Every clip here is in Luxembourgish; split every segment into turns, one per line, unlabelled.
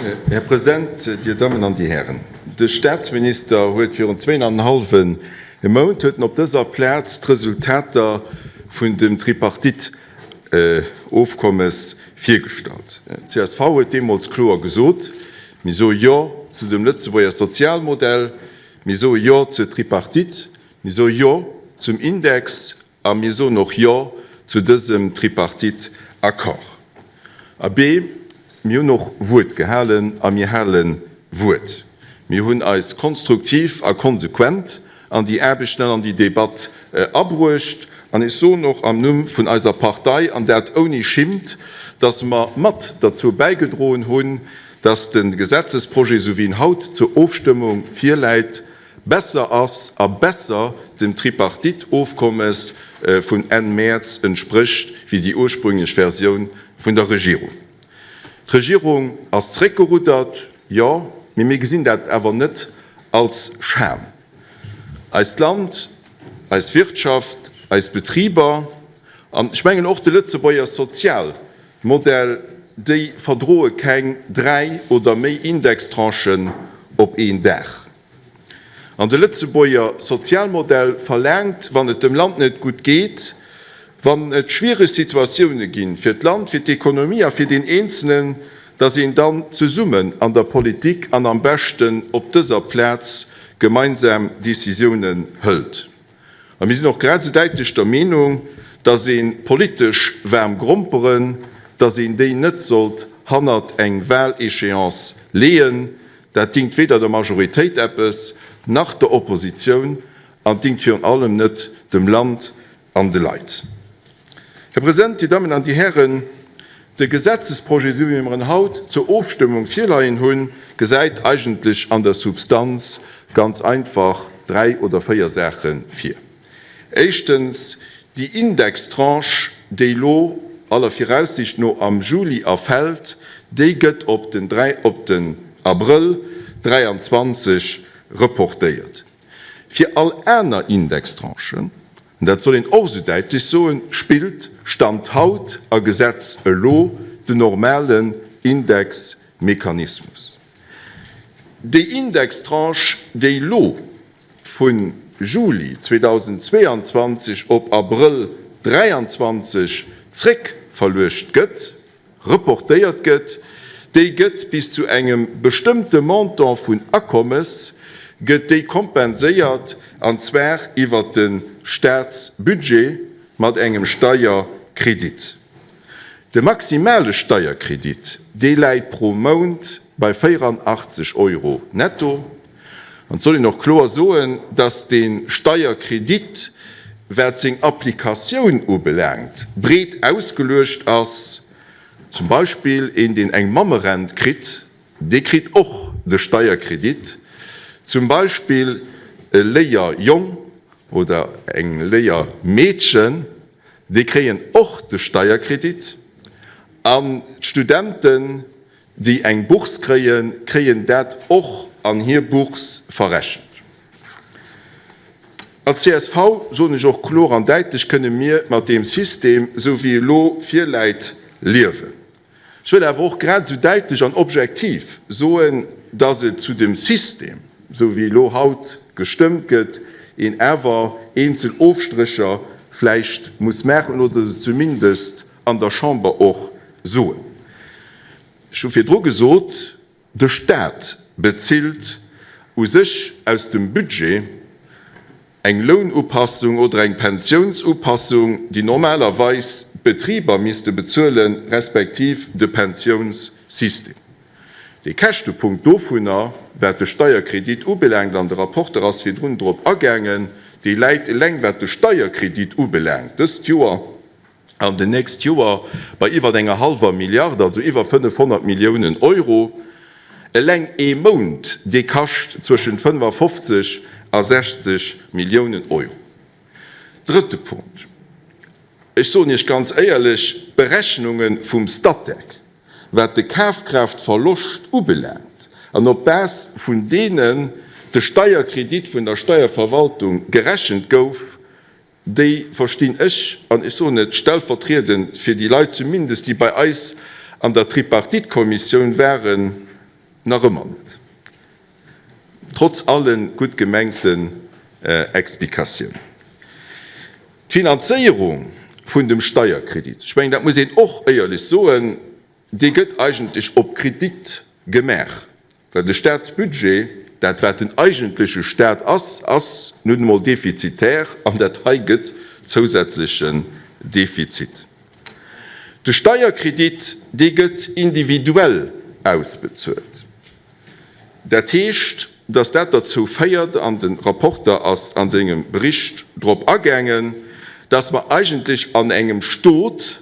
Här President, Dir Dammen an Dir Hären, de Statsminister huet virun zwéin an en hallwe Mount huet en op dëser Plaz d'Resultater vun dem Tripartite-Ofkommes virgestallt. D'CSV huet deemools kloer gesot, Mir soe Jo zu dem Lëtzebuerger Sozialmodell, mir soe Jo zur Tripartite, mir soe Jo zum Index A mir soen och Jo zu dësem Tripartite-Accord. Abee, mir hunn och Wuert gehalen a mir hale Wuert. Mir hunn eis konstruktiv a konsequent an déi Aarbechten an an déi Debatt abruecht. An ech soen och am Numm vun eiser Partei, an dat ouni Schimmt, dass mer mat derzou bäigedroen hunn, dass de Gesetzesprojet, esou wéi en haut zur Ofstëmmung virläit, besser ass a besser dem Tripartite-Ofkommes vun Enn Mäerz entsprécht wéi déi ursprünglech Versioun vun der Regierung. D'Regierung ass zréckgeruddert, jo, mee mir gesinn dat awer net als Schan. Eist Land, eis Wirtschaft, eis Betriber an ech mengen och de Lëtzebuerger Sozialmodell, déi verdroe keng dräi oder méi Indextranchen op een Dag. An de Lëtzebuerger Sozialmodell verlaangt, wann et dem Land net gutt geet, wann et schwiereg Situatioune ginn, fir d'Land, fir d'Ekonomie a fir deen Eenzelen, datt een dann zesummen an der Politik an am beschten op dëser Plaz gemeinsam Décisiounen hëlt. A mir sinn och grad esou däitlech der Meenung, datt ee politesch waarm Gromperen, datt een déi net sollt hannert eng Wahléchéance leeën. Dat dingt weder der Majoritéit eppes, nach der Oppositioun an dingt virun allem net dem Land an de Leit. Här President, Dir Dammen an Dir Hären, de Gesetzesprojet, esou wéi mer en haut zur Ofstëmmung virleien hunn, gesäit eigentlech an der Substanz ganz einfach dräi oder véier Saache vir. Éischtens, déi Indextranche, déi elo aller Viraussicht no am Juli erfält, déi gëtt op den op den Abrëll 23 reportéiert. Fir all aner Indextranchen, an dat soll een och esou däitlech soen, spillt Stand haut a Gesetz elo den normalen Indexmechanismus. Déi Indextranche, déi elo vu Juli 2022 op Abrëll 2023 zréckverluecht gëtt, reportéiert gëtt, déi gëtt bis zu engem bestëmmte Montant vun Akommes gëtt déi kompenséiert, an zwar iwwert de Staatsbudget mat engem Steierkredit. De maximale Steierkredit, dee läit pro Mount bei 84 Euro netto. An et soll een och kloer soen, dass dee Steierkredit, wat seng Applikatioun ubelaangt, breet ausgeluecht ass. Zum Beispill een, deen eng Mammerent kritt, dee kritt och de Steierkredit. Zum Beispill e Léierjong oder eng Léiermeedchen, déi kréien och de Steierkredit. An d'Studenten, déi eng Bourse kréien, kréien dat och an hir Bourse verrechent. Als csv, soen ech och kloer an däitlech, kënne mir mat deem System, esou wéi e lo virläit, liewen. Ech wëll awer och grad esou däitlech an objektiv soen, dass et zu dem System, esou wéi elo haut gestëmmt gëtt, een awer eenzel Ofstrécher vläicht muss maachen oder se zumindest an der Chamber och soen. Ech hu virdru gesot, de Stat bezilt u sech aus dem Budget eng Lounupassung oder eng Pensiounsupassung, déi normalerweis d'Betriber misste bezuelen, respektiv de Pensiounssystem. De Käschtepunkt dovunner, wat de Steierkredit ubelaangt, an de Rapporteur ass virdrun drop agaangen, dee läit eleng wat de Steierkredit ubelaangt dëst Joer an den nächst Joer bei iwwer enger hallwer Milliard, also iwwer 500 Milliounen Euro. Eleng ee Mount, dee kascht zwëschent 55 a 60 Milliounen Euro. Drëtte Punkt, Ech soen Iech ganz éierlech, d'Berechnunge vum Statec, wat de Kafkraaftverloscht ubelaangt an op Base vun deenen de Steierkredit vun der Steierverwaltung gerechent gouf, Déi verstinn ech, an ech soen et stellvertriedend fir déi Leit zumindest, déi bei eis an der Tripartite-Kommissioun waren. Nach ëmmer net, trotz alle gutt gemengten Explikatiounen. D'Finanzéierung vun dem Steierkredit, ech mengen, dat muss een och éierlech soen, déi gëtt eigentlech op Kredit gemaach, well de Staatsbudget, dat wat den eigentleche Staat ass, ass nun emol defizitär an dat hei gëtt zousätzlechen Defizit. De Steierkredit, dee gëtt individuell ausbezuelt. Dat heescht, dass dat derzou féiert, an de Rapporter ass a sengem Bericht drop agaangen, dass mer eigentlech an engem Stot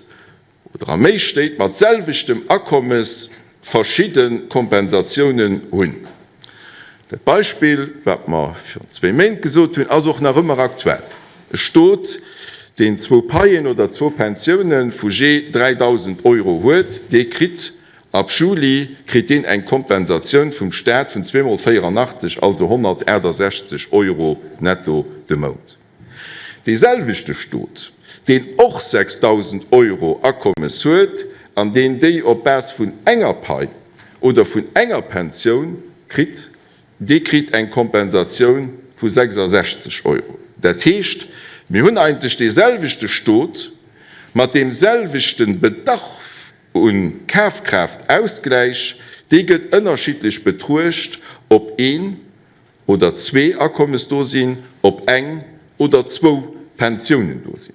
oder a méi Stéit mat selwechtem Akommes verschidde Kompensatiounen hunn. Dat Beispill, wat mer virun zwéi Méint gesot hunn, ass och nach ëmmer aktuell. E Stot, deen zwou Paien oder zwou Pensioune vu jee 3.000 Euro huet, dee kritt ab Juli kritt deen eng Kompensatioun vum Staat vun zweemol 84, also 168 Euro netto de Mount. Dee selwechte Stot, deen och 6.000 Euro Akommes huet an deen déi op Base vun enger Pai oder vun enger Pensioun kritt, dee kritt eng Kompensatioun vu 66 Euro. Dat heescht, mir hunn eigentlech dee selwechte Stot mat deem selwechte Bedarf u Kafkraaft-Ausgläich, dee gëtt ënnerschiddlech betruecht, ob een oder zwee Akommes do sinn, ob eng oder zwou Pensiounen do sinn.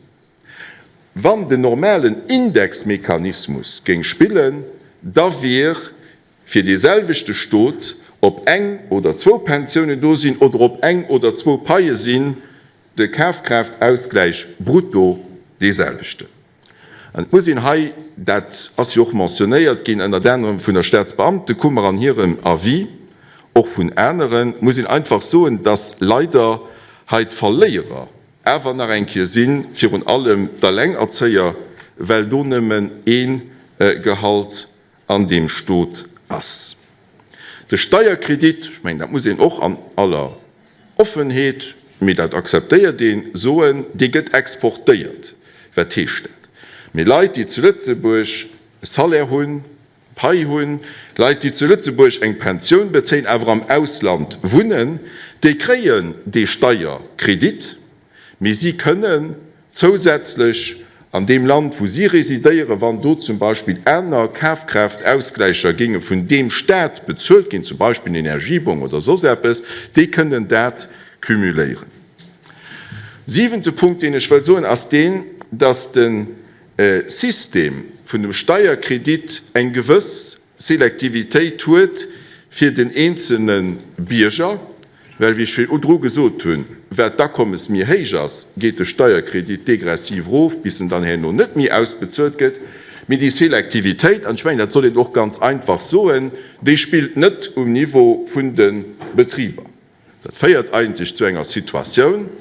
Wann den normalen Indexmechanismus géing spillen, da wier fir dee selwechte Stot, ob eng oder zwou Pensiounen do sinn oder ob eng oder zwou Paie sinn, de Kafkraaft-Ausgläich brutto dee selwechten. An et muss een hei, dat ass jo och mentionnéiert ginn, ënnert anerem vun der Staatsbeamtekummer an hirem Avis, och vun aneren, muss een einfach soen, dass leider hei d'Verléierer awer nach eng Kéier si virun allem d'Alengerzéier, well do nëmmen ee Gehalt an deem Stot ass. De Steierkredit, ech mengen, dat muss een och an aller Offenheet, mee dat akzeptéiert een, soen, dee gëtt exportéiert. Wat heescht dat? Mee Leit, déi zu Lëtzebuerg e Salaire hunn, Pai hunn, Leit, déi zu Lëtzebuerg eng Pensioun bezéien, awer am Ausland wunnen, déi kréien dee Steierkredit. Mee si kënnen zousätzlech an deem Land, wou si residéieren, wann do zum Beispill aner Kafkraaft-Ausgläicher géinge vun deem Staat bezuelt ginn, zum Beispill en Energiebong oder soss eppes, déi kënnen dat cumuléieren. Siwente Punkt, deen ech wëll soen, ass deen, dass de System vun dem Steierkredit eng gewëss Selektivitéit huet fir den eenzelne Bierger, well, wéi ech virdru gesot hunn, wat d'Akommes méi héich ass, geet de Steierkredit degressiv erof, bis en dann herno net méi ausbezuelt gëtt. Mee déi Selektivitéit, an ech mengen, dat soll een och ganz einfach soen, déi spillt net um Niveau vun de Betriber. Dat féiert eigentlech zu enger Situatioun,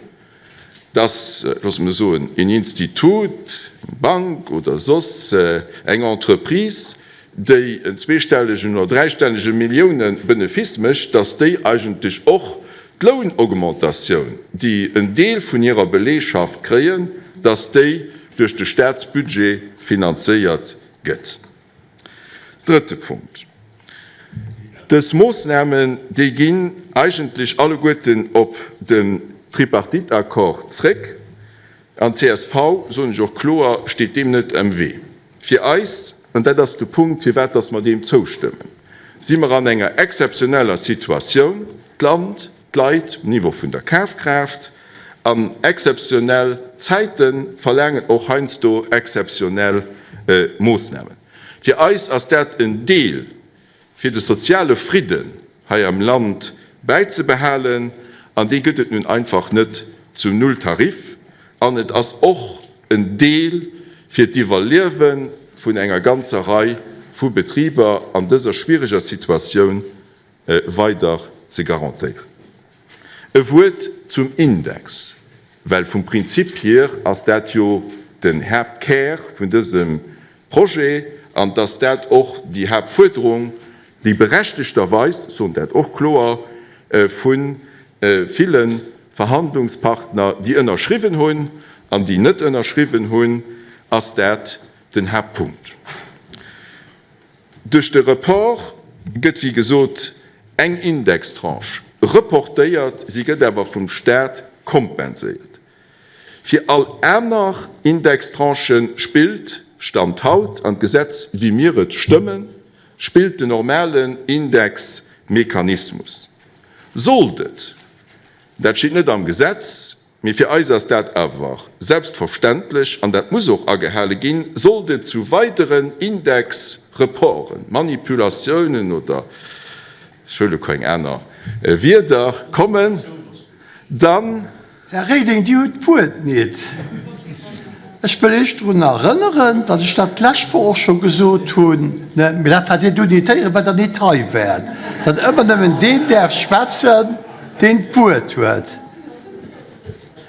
dass, loosse mer soen, een Institut, eng Bank oder soss eng Entreprise, déi en zweestellegen oder dräistellege Millioune-Benefice mécht, dass déi eigentlech och d'Lounaugmentatioun, déi en Deel vun hirer Belegschaft kréien, dass déi duerch de Staatsbudget finanzéiert gëtt. Drëtte Punkt, Dës Moossnamen, déi ginn eigentlech alleguerten op den Tripartite-Accord zréck. An csv, soen ech och kloer, steet deem net am Wee. Fir eis, an dat ass de Punkt, firwat dass mer deem zoustëmmen, si mer an enger exzeptioneller Situatioun, d'Land, d'Leit um Niveau vun der Kafkraaft, an exzeptionell Zäite verlaangen och heiansdo exzeptionell Moossnamen. Fir eis ass dat en Deel, fir de soziale Fridden hei am Land bäizebehalen, an dee gëtt et nun einfach net zum Nulltarif. An et ass och en Deel, fir d'Iwwerliewe vun enger ganzer Rei vu Betriber an dëser schwiereger Situatioun weider ze garantéieren. E Wuert zum Index, well vum Prinzip hier ass dat jo den Haaptkär vun dësem Projet an dass dat och déi Haaptfuerderung, déi berechtegterweis, ech soen dat och kloer, vu ville Verhandlungspartner, déi ënnerschriwwen hunn an déi net ënnerschriwwen hunn, ass dat den Haaptpunkt. Duerch de Report. gëtt, wéi gesot, eng Indextranche reportéiert, si gëtt awer vum Staat kompenséiert. Fir all aner Indextranchë spillt, Stand haut, an d'Gesetz wéi mir et stëmmen, spillt den normalen Indexmechanismus. Sollt et, dat steet net am Gesetz, mee fir eis ass dat awer selbstverständlech an dat muss och agehale ginn, sollt et zu weideren Indexreporten, Manipulatiounen oder ech wëll elo keng aner Wierder, kommen, dann.
Här Reding, Dir hutt d'Wuert nit. Ech wëll Iech drun erënneren, datt ech dat d'lescht Woch och scho gesot hunn, mee dat hat Dir dunn nit héieren, well Der nit hei waart, datt ëmmer nëmmen deen däerf schwätzen, deen d'Wuert huet.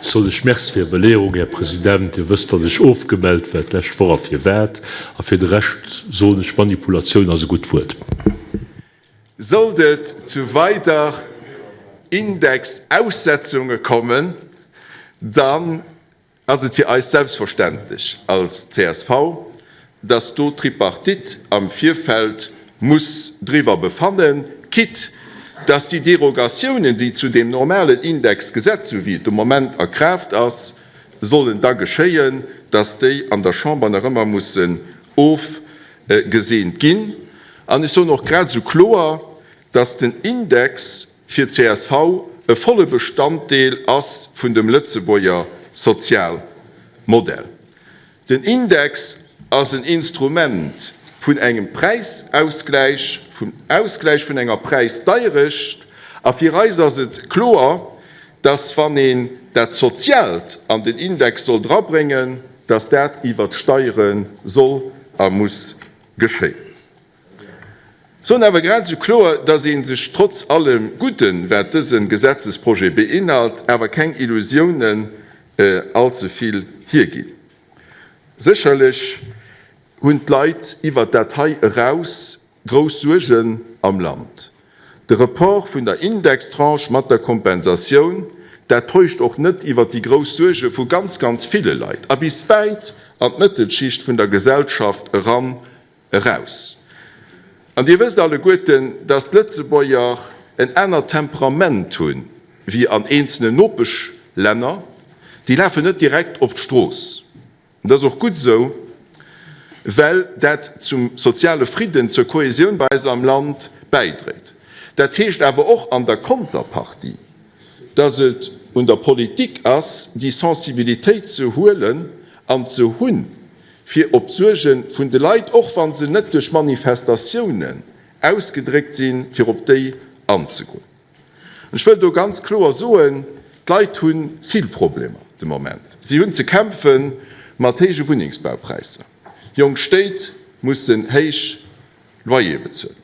Soll ech Merci fir Är Belehrung, Här President. Dir wësst, datt ech ofgemellt war d'lescht Woch a firwat. A fir de Rescht soen ech, Manipulatioun ass e gutt Wuert.
Sollt et zu weider Indexaussetzunge kommen, dann ass et fir eis selbstverständlech als csv, dass do d'Tripartite am Virfeld muss driwwer befannen, quitte dass déi Derogatiounen, déi zu deem normalen Indexgesetz, esou wéi et de Moment a Kraaft ass, sollen da geschéien, dass déi an der Chamber nach ëmmer mussen ofgeseent ginn. An ech soen och grad esou kloer, dass den Index fir csv e volle Bestanddeel ass vun dem Lëtzebuerger Sozialmodell. Den Index ass en Instrument vun engem Präisausgläich, vum Ausgläich vun enger Präisdeierecht. A fir eis ass et kloer, dass wann een dat Soziaalt an den Index soll drabréngen, dass dat iwwert d'Steiere soll a muss geschéien. Soen awer grad esou kloer, dass ee sech trotz allem Gudden, wat dëse Gesetzesprojet beinhalt, awer keng Illusiounen allze vill hierginn. Sécherlech hunn d'Leit iwwert dat hei eraus grouss Suergen am Land. De Report vun der Indextranche mat der Kompensatioun, dat täuscht och net iwwert déi grouss Suerge vu ganz, ganz ville Leit a bis wäit an d'Mëttelschicht vun der Gesellschaft eran eraus. An Dir wësst alleguerten, dass d'Lëtzebuerger en anert Temperament hu wéi an eenzelen Nopeschlänner. Déi lafen net direkt op d'Strooss. Dat ass och gutt esou, well dat zum soziale Fridden, zur Kohesioun bei eis am Land bäidréit. Dat heescht awer och an der Konterpartie, dass et un der Politik ass, déi Sensibilitéit ze huelen an ze hunn, fir op d'Suerge vun de Leit, och wa se net duerch Manifestatiounen ausgedréckt sinn, fir op déi anzegoen. Ech wëll do ganz kloer soen, D'Leit hu vill Problemer de Moment. Si hunn ze kämpfe mat héije Wunnengsbaupräisser. Jonk Stéit mussen héich Loyere bezuelen.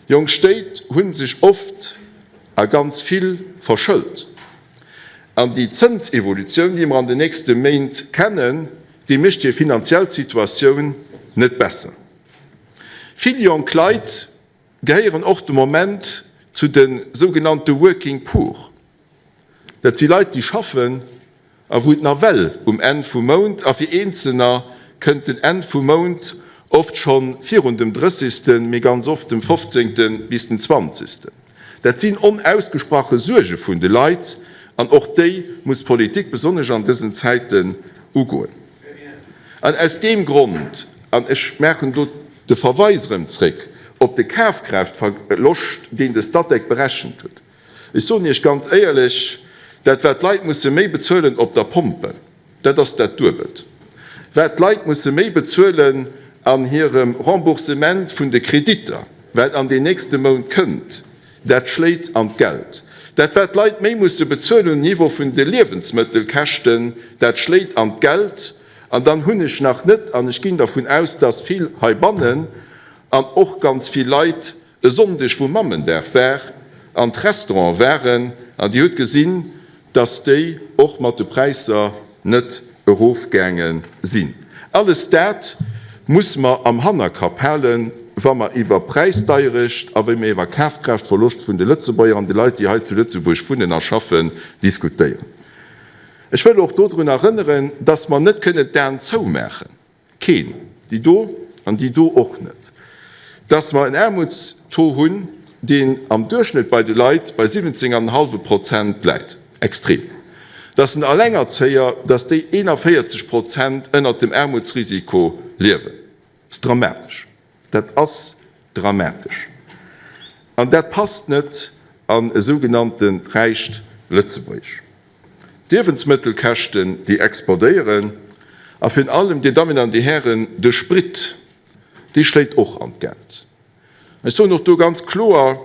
Jonk Stéit hu sech oft a ganz vill verschëlt. An déi Zënsevolutioun, déi mer an den nächste Méint kennen, déi mécht hir finanziell Situatioun net besser. Vill jonk Leit gehéieren och de Moment zu de sougenannte Working Poor. Dat si Leit, déi schaffen a wou et nawell um Enn vum Mount, a fir Eenzelner kënnt den Enn vum Mount oft scho virun dem drëssigsten, mee ganz oft dem fofzéngte bis den zwanzegsten. Dat sinn onausgesprache Suerge vun de Leit an och déi muss d'Politik besonnesch an dësen Zäiten ugoen. An aus deem Grond, an ech maachen do de Verweis erëm zréck op de Kafkraaftverloscht, deen de Statec berechent huet, ech soen Iech ganz éierlech, dat wat d'Leit musse méi bezuelen op der Pompe, dat ass dat Duebelt, wat d'Leit musse méi bezuelen an hirem Remboursement vun de Kreditter, wat an den nächste Mount kënnt. Dat schléit an d'Geld. Dat wat d'Leit méi musse bezuelen um Niveau vun de Liewensmëttelkäschten, dat schléit an d'Geld. An dann hunn ech nach net, an ech ginn dervun aus, dass vill heibannen an och ganz vill Leit e Sonndeg, wou Mammendag war, an d'Restaurante waren an Dir hutt gesinn, dass déi och mat de Präisser net erofgaange sinn. Alles dat muss mer am Hannerkapp halen, wa mer iwwer Präisdeierecht a wéi mer iwwer Kafkraaftverloscht vun de Lëtzebuerger an de Leit, déi hei zu Lëtzebuerg wunnen a schaffen, diskutéieren. Ech wëll och dodrun erënneren, dass mer net kënnen d'Aen zoumaachen, Keen, déi do an déi do och net. Dass mer en Aarmutstaux hunn, deen am Duerchschnëtt bei de Leit bei 17 an en hallwe Prozent läit. Extrem. Dass den Allengerzéier, dass déi 41 Prozent ënnert dem Aarmutsrisiko liewen. Dat ass dramatesch. Dat ass dramatesch. An dat passt net an e sougenanntent räicht Lëtzebuerg. D'Liewensmëttelkäschten, déi explodéieren, a virun allem, Dir Dammen an Dir Hären, de Sprit, dee schléit och an d'Geld. Ech soen och do ganz kloer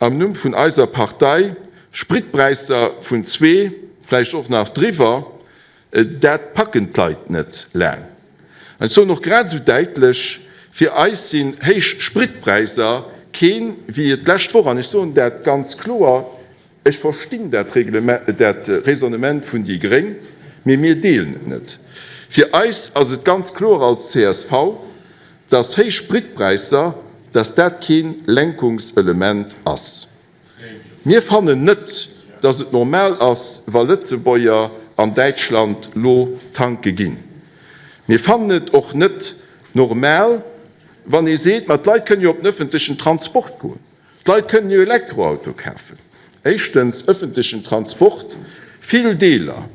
am Numm vun eiser Partei, Spritpräisser vun zwee, vläicht och nach driwwer, dat packen d'Leit net laang. An ech soen och grad esou däitlech, Fir eis sinn héich Spritpräisser keen, wéi et d'lescht Woch, an ech soen dat ganz kloer, ech verstinn dat Reglement, dat Raisonnement vun déi gréng, mee mir deelen et net. Fir eis ass et ganz kloer als csv, dass héich Spritpräisser, dass dat kee Lenkungselement ass. Mir fannen net, dass et normal ass, wa Lëtzebuerger an Däitschland lo tanke ginn. Mir fannen et och net normal, wann ee seet, ma d'Leit kënnen jo op den ëffentlechen Transport goen, d'Leit kënnen jo Elektroauto kafen. Éischtens, ëffentlechen Transport, vill Deeler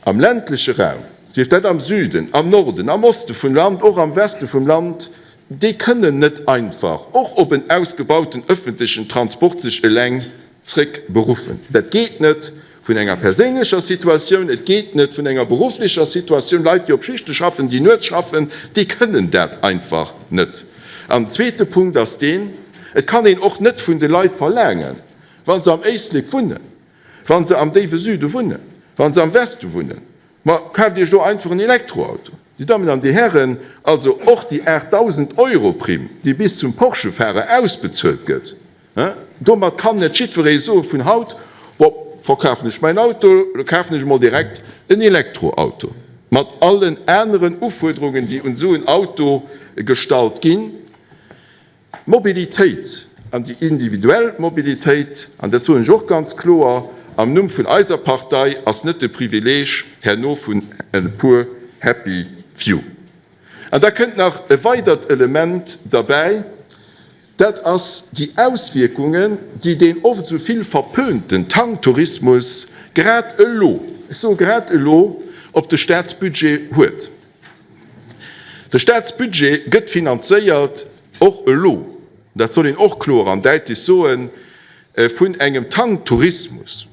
Am ländleche Raum, sief dat am Süden, am Norden, am Oste vum Land, och am Weste vum Land, déi kënnen net einfach och op en ausgebauten öffentlechen Transport sech eleng zréck beruffen. Dat geet net vun enger perséinlecher Situatioun, et geet net vun enger berufflecher Situatioun. Leit, déi op Schichte schaffen, déi nuets schaffen, déi kënnen dat einfach net. An zweete Punkt ass deen, Et kann een och net vun de Leit verlaangen, wa se am Éislek wunnen, Wa se am déiwe Süde wunnen, wa se am Weste wunnen, ma kaaft Iech do einfach en Elektroauto. Dir Dammen an Dir Hären, also och déi 8.000 Euro Primm, déi bis zum Porsche-Fahrer ausbezuelt gëtt, domat kann net jiddweree soe vun haut, Bon, verkafen ech mäin Auto, lo kafen ech emol direkt en Elektroauto, mat allen aneren Ufuerderungen, déi un esou en Auto gestallt ginn. D'Mobilitéit an déi individuell Mobilitéit, an dat soen ech och ganz kloer am Numm vun eiser Partei, ass net de Privileeg herno vun e puer happy few. An da kënnt nach e weidert Element derbäi, dat ass déi Auswierkungen, déi deen oft esou vill verpönten Tanktourismus grad elo, ech soe grad elo, op de Staatsbudget huet. De Staatsbudget gëtt finanzéiert, och elo, dat soll een och kloer an däitlech soen, vun engem Tanktourismus.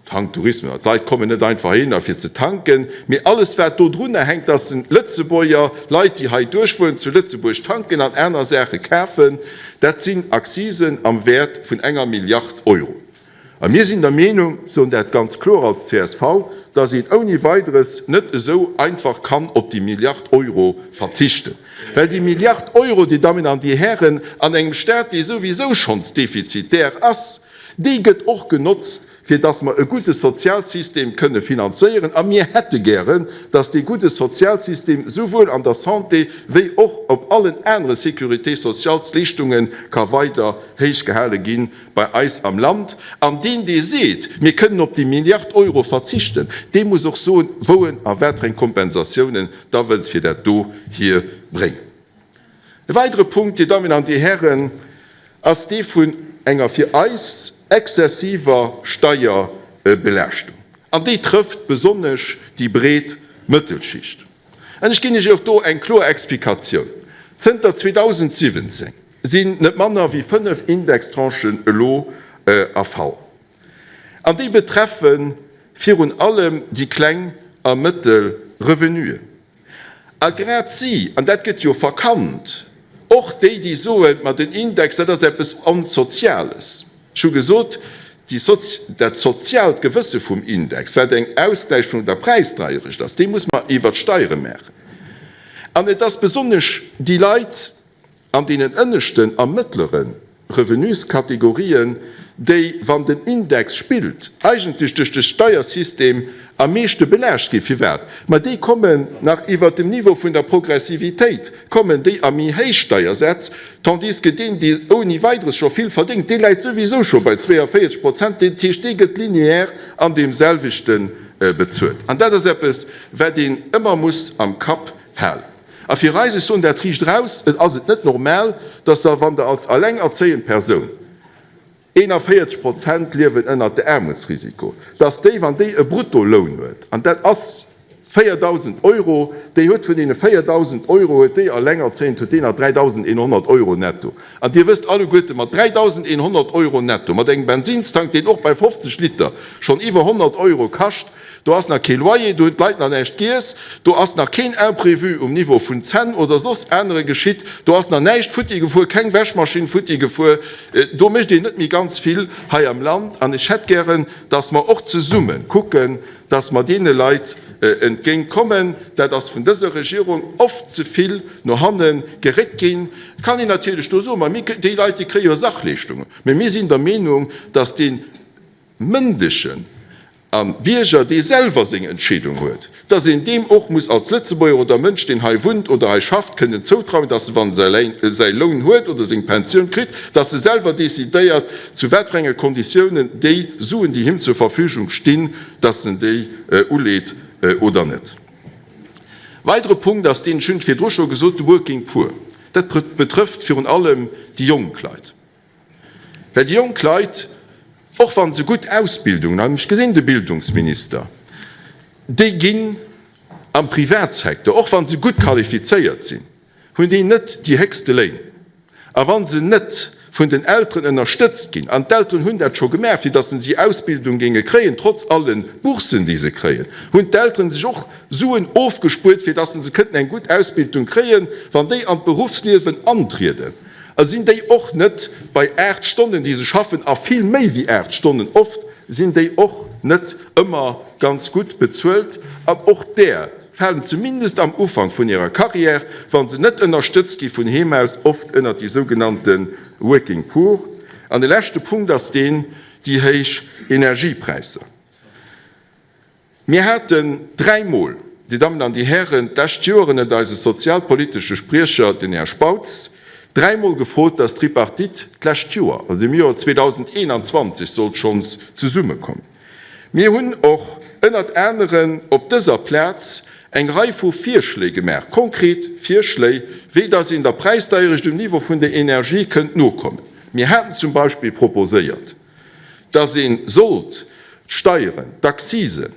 Tanktourismus, d'Leit kommen net einfach heihinner fir ze tanken, mee alles wat do drunner hänkt, dass den Lëtzebuerger, Leit déi hei duerchfueren, zu Lëtzebuerg tanken an aner Saache kafen, dat sinn Accisen am Wäert vun enger Milliard Euro. A mir sinn der Meenung, soen dat ganz kloer als csv, dass een ouni Weideres net esou einfach kann op déi Milliard Euro verzichten. Well déi Milliard Euro, Dir Dammen an Dir Hären, an engem Stat, dee souwisou schonns defizitär ass, déi gëtt och genotzt, fir dass mer e gudde Sozialsystem kënne finanzéieren. A mir hätte gären, dass dee gudde Sozialsystem souwuel an der Santé wéi och op allen anere Sécurité-sociales-Leeschtunge ka weider héich gehale ginn. bei eis am Land. An deen, dee seet, mir kënnen op déi Milliard Euro verzichten, dee muss och soen, wou en a wat fir eng Kompensatiounen da wëllt fir dat do hierbréngen. E weidere Punkt, Dir Dammen an Dir Hären, ass dee vun enger fir eis exzessiver Steierbelaaschtung. An déi trëfft besonnesch déi breet Mëttelschicht. An ech ginn Iech och do eng kloer Explikatioun, Zënter 2017 sinn net manner wéi 5 Indextranchen elo erfall. An déi betreffe virun allem déi kleng a mëttel Revenuen. A grad si, an dat gëtt jo verkannt, och déi, déi soen, ma den Index, dat ass eppes Onsoziales. Ech hu gesot, déi dat soziaalt Gewësse vum Index, wat eng Ausgläich vun der Präisdeierecht ass, dee muss mer iwwert d'Steiere maachen. An et ass besonnesch déi Leit an deenen ënneschten a mëttlere Revenuskategorien, déi, wann den Index spillt, eigentlech duerch de Steiersystem am meeschte belaascht ginn. Firwat? Ma déi kommen nach iwwert dem Niveau vun der Progressivitéit, kommen déi a méi héich Steiersätz, tandis que deen, dee ouni Weideres scho vill verdéngt, dee läit souwisou scho bei 42 Prozent, dat heescht, dee gëtt lineaire an deem selwechte bezuelt. An dat ass eppes, wat een ëmmer muss am Kapp halen. A fir eis, ech soen dat riicht eraus, et ass et net normal, dass Der, wann Der als elengerzéiend Persoun, 41 Prozent liewen ënnert de Aarmutsrisiko, dass déi, wann déi e Bruttoloun huet, an dat ass 4.000 Euro, déi huet vun deene 4.000 Euro huet déi Allengerzéiend huet déi nach 3.100 Euro netto. An Dir wësst alleguerte, mat 3.100 Euro netto, mat engem Bensinstank, deen och bei 50 Liter schonn iwwer 100 Euro kascht, do ass nach kee Loyer, do hunn d'Leit nach näischt giess, do ass nach keen Imprévu um Niveau vun Zänn oder soss anere geschitt, do ass nach näischt futti gefuer, keng Wäschmaschinn futti gefuer, do mécht een net méi ganz vill hei am Land. An ech hätt gären, dass mer och zesumme kucken, dass mer deene Leit entgéint kommen. Dat ass vun dëser Regierung oft ze vill no hanne geréckt ginn. Et kann een natierlech do soen, ma mir, déi Leit, déi kréie jo Sachleeschtungen. Mä mir sinn der Meenung, dass dee mëndegen a Bierger, dee selwer seng Entscheedung huet, dass een deem och muss als Lëtzebuerger oder Mënsch, deen hei wunnt oder hei schafft, kënnen zoutrauen, dass e, wann e säi Loun huet oder seng Pensioun kritt, dass e selwer decidéiert, zu wat fir enge Konditiounen déi Suen, déi him zur Verfügung stinn, dass en déi uleet oder net. Weidere Punkt ass deen, ech hunn et virdru scho gesot, de Working Poor. Dat betrëfft virun allem déi jonk Leit. Well déi jonk Leit, och wa se gutt Ausbildungen hunn, ech gesinn de Bildungsminister, déi ginn am Privatsecteur, och wa se gutt qualifizéiert sinn, hunn déi net déi héchste Léin. A wa se net vun den Elteren ënnerstëtzt ginn, an d'Elteren hunn dat scho gemaach, fir datt se si Ausbildung géinge kréien, trotz alle Boursen, déi se kréien, hunn d'Elteren sech och Suen ofgespuert, fir datt se kënnten eng gutt Ausbildung kréien, wann déi an d'Beruffsliewen antrieden. A sinn déi och net bei 8 Stonnen, déi se schaffen, a vill méi wéi 8 Stonnen oft, sinn déi och net ëmmer ganz gutt bezuelt. An och där falen zumindest am Ufank vun hirer Carrière, wa se net ënnerstëtzt gi vun heem aus, oft ënnert déi sougenannte Working Poor. An de leschte Punkt ass deen, déi héich Energiepräisser. Mir haten dräimol, Dir Dammen an Dir Hären, d'lescht Joer ënnert eise sozialpolitesche Spriecher, den Här Spautz, dräimol gefrot, dass d'Tripartite d'lescht Joer, also im Joer 2021, sollt schonns zesummekommen. Mir hunn och ënnert aneren op dëser Plaz eng Rei vu Virschléi gemaach, konkret Virschléi, wéi dass een der Präisdeierecht um Niveau vun der Energie kënnt nokommen. Mir haten zum Beispill proposéiert, dass ee sollt d'Steieren, d'Accisen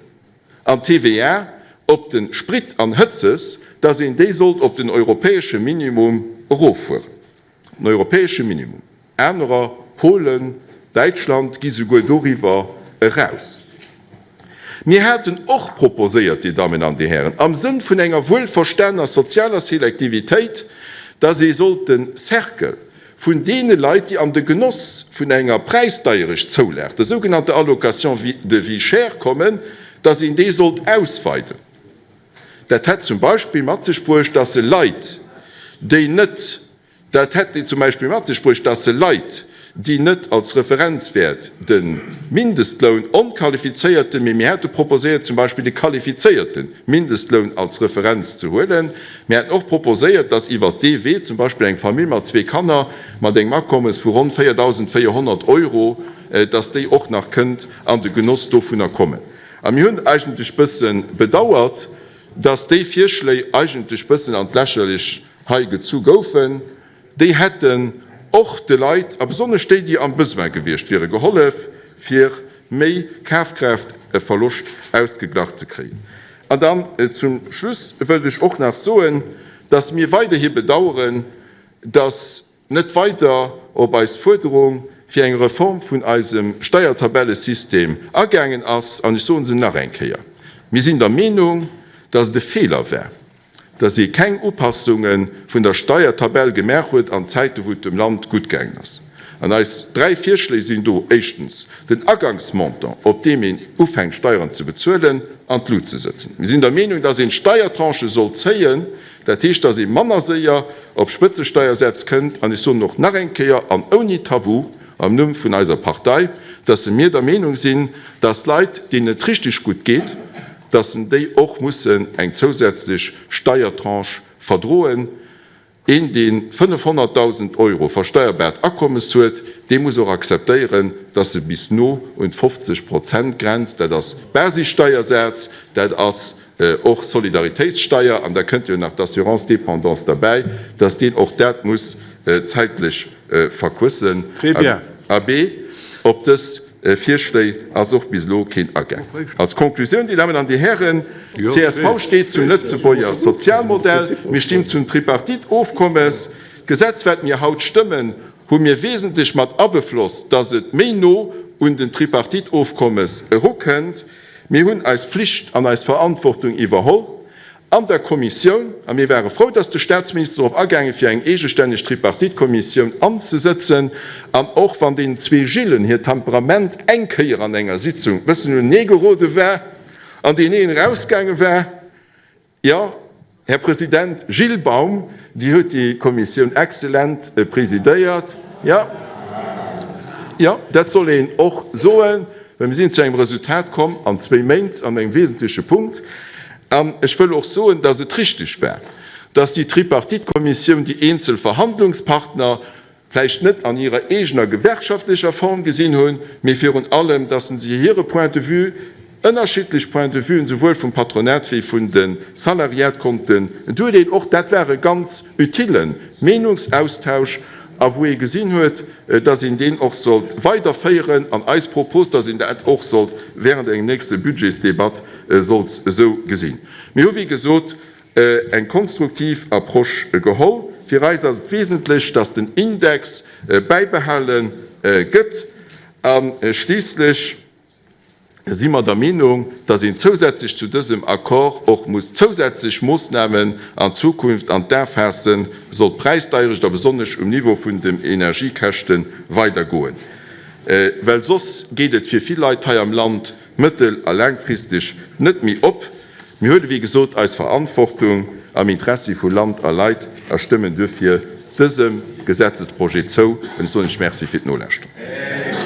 an d'TVA op de Sprit an Hëtzes, dass een déi sollt op den europäesche Minimum eroffueren. Den europäesche Minimum. Anerer, Polen, Däitschland, gi souguer doriwwer eraus. Mir haten och proposéiert, Dir Dammen an Dir Hären, am Sënn vun enger wuelverstanener sozialer Selektivitéit, dass ee sollt de Cercle vun deene Leit, déi an de Genoss vun enger Präisdeierecht Zoulag, der sougenannter Allocation de vie chère, kommen, dass een déi sollt ausweiden. Dat hätt zum Beispill mat sech bruecht, dass se Leit, déi net Dat hätt zum Beispill mat sech bruecht, dass se Leit, déi net als Referenzwäert de Mindestloun, onqualifizéierten, mee mir hätte proposéiert zum Beispill de qualifizéierte Mindestloun als Referenz ze huelen. Mir hätten och proposéiert, dass iwwert dee Wee zum Beispill eng Famill mat zwee Kanner mat engem Akommes vu ronn 4.400 Euro, dass déi och nach kënnt an de Genoss dovunner kommen. A mir hunn eigentlech bësse bedauert, dass déi Virschléi eigentlech bëssen an d'Lächerlech hei gezu goufen, déi hätten och de Leit, a besonnesch déi, déi am Besoin gewiescht wieren, gehollef, fir méi Kafkraaftverloscht ausgeglach ze kréien. An dann zum Schluss wëllt ech och nach soen, dass mir weiderhi bedauern, dass net weider op eis Fuerderung fir eng Reform vun eisem Steiertabellesystem agaangen ass. An ech soe se nach eng Kéier, Mir sinn der Meenung, dass et e Feeler war, dass ee keng Upassunge vun der Steiertabell gemaach huet an Zäite wou et dem Land gutt gaangen ass. An eis 3 Virschléi sinn do, éischtens, den Agangsmontant, op deem een ufänkt Steieren ze bezuelen, an d'Lut ze sëtzen. Mir sinn der Meenung, dass een d'Steiertranchë soll zéien, dat heescht, dass ee manner séier op Spëtzesteiersätz kënnt. An ech soen och nach eng Kéier an ouni Tabu am Numm vun eiser Partei, dass mir der Meenung sinn, dass Leit, deenen et richteg gutt geet, dass en déi och mussen eng zousätzlech Steiertranche verdroen. Een, dee 500.000 Euro versteierbaart Akommes huet, dee muss och akzeptéieren, dass e bis no un d'fofzeg Prozent Grenz, dat ass Basissteiersaz, dat ass och Solidaritéitssteier an da kënnt jo nach d'Assurance dépendance derbäi, dass deen och dat muss zäitlech verquëssen. Abee, op dës Virschléi ass och bis elo keen agaang. Als Conclusioun, Dir Dammen an Dir Hären, csv steet zum Lëtzebuerger Sozialmodell, mir stinn zum Tripartite-Ofkommes. D'Gesetz, wat mir haut stëmmen, hu mir wesentlech mat abeflosst, dass et méi no un den Tripartite-Ofkommes erukënnt. Mir hunn eis Pflicht an eis Verantwortung iwwerholl an der Kommissioun, a mir ware frou, dass de Statsminister drop agaange fir eng eegestänneg Tripartite-Kommissioun anzesëtzen. An och wann deenen zwee Gillen hiert Temperament eng Kéier an enger Sitzung e bëssen uneneegerode war an deen een erausgaange war, Jo, Här President Gilles Baum, Dir hutt déi Kommissioun exzellent presidéiert. Jo, jo, dat soll een och soen, well mir sinn zu engem Resultat komm an zwéi Méint an engem wesentleche Punkt. An ech wëll och soen, dass et richtig war, dass déi Tripartite-Kommissioun déi eenzel Verhandlungspartner vläicht net an hirer eegener gewerkschaftlecher Form gesinn hunn, mee virun allem, dass se hire Point de vue, ënnerschiddlech Point de vuen, souwuel vum Patronat wéi vun de Salariat konnten duerleeën. Och dat war e ganz utile Meenungsaustausch a wou ee gesinn huet, dass een deen och sollt weiderféieren an eis Propos, dass een dat och sollt während engem nächste Budgetsdebatt sollt esou gesinn. Mir hu wéi gesot eng konstruktiv Approche geholl. Fir eis ass et wesentlech, dass den Index bäibehale gëtt. A schliisslech si mer der Meenung, dass een zousätzlech zu dësem Accord och muss zousätzlech Moossnamen an Zukunft an d'A faassen, sollt d'Präisdeierecht a besonnesch um Niveau vun den Energiekäschte weidergoen, well soss geet et fir vill Leit hei am Land mëttel a laangfristeg net méi op. Mir huele wéi gesot eis Verantwortung am Interessi vu Land a Leit a stëmmen duerfir dësem Gesetzesprojet zou. An ech soen Iech Merci fir d'Nolauschteren.